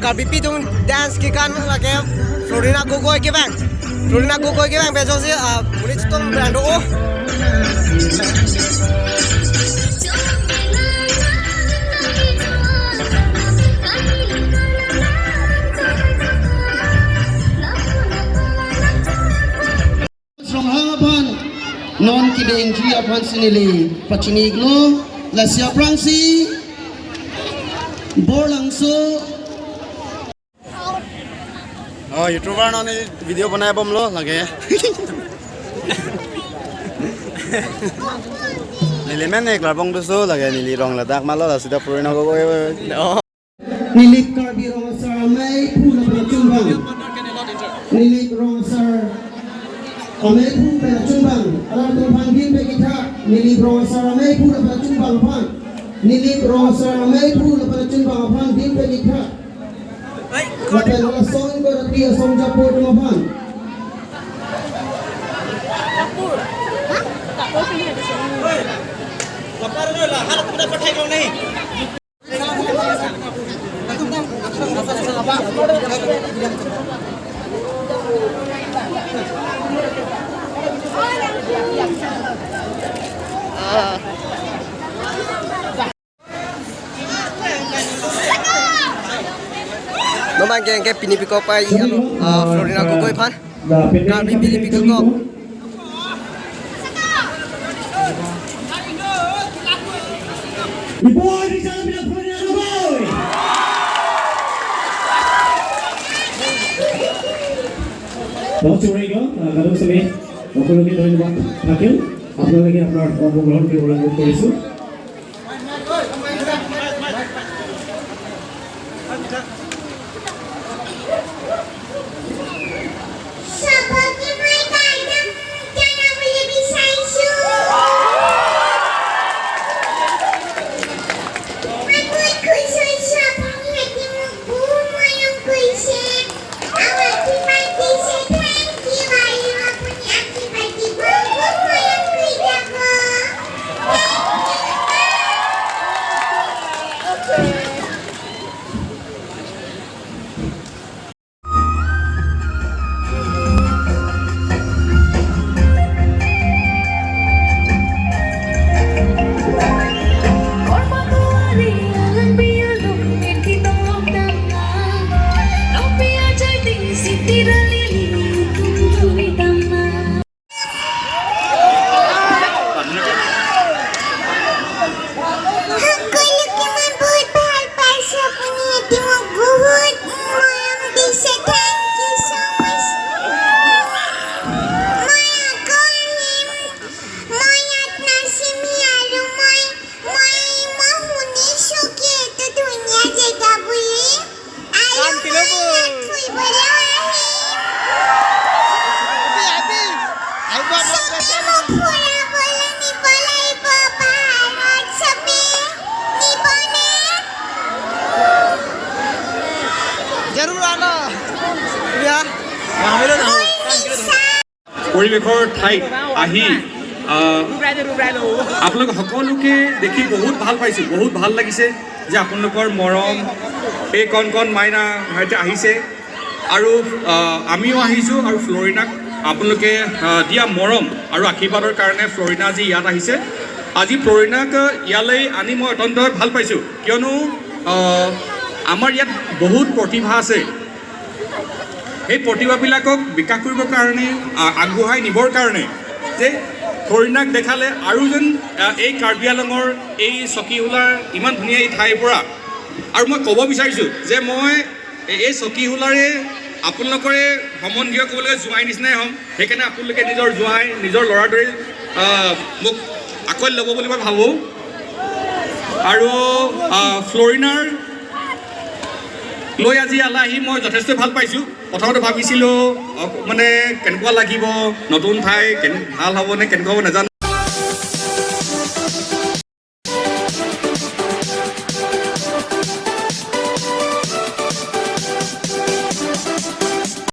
Karbi Pidung dance ki kan lage Florina Gogoi ki bang Florina Gogoi ki bang bejo si muni chitom brand o. Non kideng ji apan sinili pachiniglo lasya prangsi borlangso. Oh, YouTuber non video banaya bomlo lage. Nili men ek larbong dusu lage nili rong ladak malo la sida purina go go. Nili Karbi rong sar mai pula pula chumbang. Nili rong sar amai pula chumbang. Alar tumpang bin pe kita nili rong sar amai pula pula chumbang pan. Nili rong sar amai pula pula chumbang pan bin pe kita. Lapen ola song ko ratia song japo duma pan. Kapur. Kapur pini ada sini. Kapur no la halat puna pathai ko nahi. Nomang ke ke pini pikok pa Florina Gogoi phan Karbi pini pikok. সকলোকে ধন্যবাদ থাকিল। আপোনালোকে আপোনাৰ অংশগ্ৰহণ কৰিবলৈ অনুৰোধ কৰিছোঁ। পৰিৱেশৰ ঠাইত আহি আপোনালোক সকলোকে দেখি বহুত ভাল পাইছোঁ, বহুত ভাল লাগিছে যে আপোনালোকৰ মৰম এই কণ কণ মাইনা ভাইটি আহিছে আৰু আমিও আহিছোঁ আৰু ফ্লৰিনাক আপোনালোকে দিয়া মৰম আৰু আশীৰ্বাদৰ কাৰণে ফ্লৰিনা আজি ইয়াত আহিছে। আজি ফ্লৰিনাক ইয়ালৈ আনি মই অত্যন্ত ভাল পাইছোঁ, কিয়নো আমাৰ ইয়াত বহুত প্ৰতিভা আছে। সেই প্ৰতিভাবিলাকক বিকাশ কৰিবৰ কাৰণে, আগবঢ়াই নিবৰ কাৰণে যে ফ্লৰিনাক দেখালে আৰু যেন এই কাৰ্বি আংলঙৰ এই চকীহোলাৰ ইমান ধুনীয়া এই ঠাইৰ পৰা আৰু মই ক'ব বিচাৰিছোঁ যে মই এই চকীহোলাৰে আপোনালোকৰে সম্বন্ধীয় ক'বলৈ জোঁৱাই নিচিনাই হ'ম। সেইকাৰণে আপোনালোকে নিজৰ জোঁৱাই নিজৰ ল'ৰাৰ দৰে মোক আঁকোৱালি ল'ব বুলি মই ভাবোঁ। আৰু ফ্লৰিনাৰ লৈ আজি ইয়ালৈ আহি মই যথেষ্ট ভাল পাইছোঁ। প্ৰথমতে ভাবিছিলোঁ মানে কেনেকুৱা লাগিব, নতুন ঠাই ভাল হ'ব নে কেনেকুৱা হ'ব নাজানো।